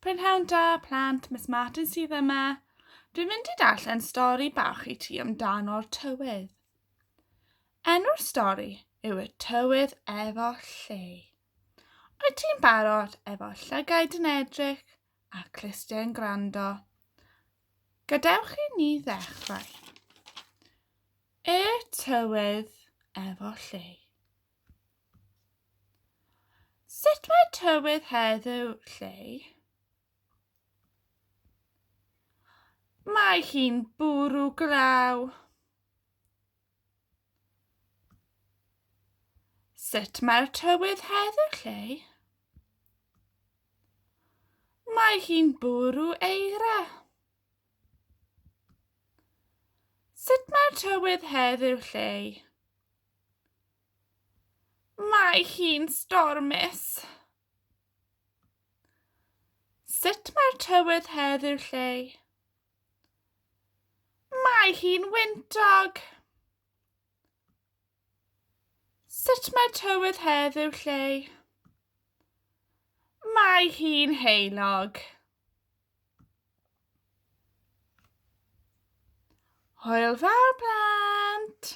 Prynhawn da, plant, Miss Martin sydd yma. Dwi'n mynd i darllen stori bach i ti amdano'r tywydd. Enw'r stori yw Y Tywydd Efo Lleu. Wyt ti'n barod efo llygaid yn edrych a clustiau'n gwrando? Gadewch i ni ddechrau. Y Tywydd Efo Lleu. Sut mae tywydd heddiw, Lleu? Mae hi'n bwrw glaw. Sut mae'r tywydd heddiw, Lleu? Mae hi'n bwrw eira. Sut mae'r tywydd heddiw, Lleu? Mae hi'n stormus. Sut mae'r tywydd heddiw, Lleu? Mae hi'n wyntog. Sut mae'r tywydd heddiw, Lleu? Mae hi'n heulog. Hwyl fawr, plant!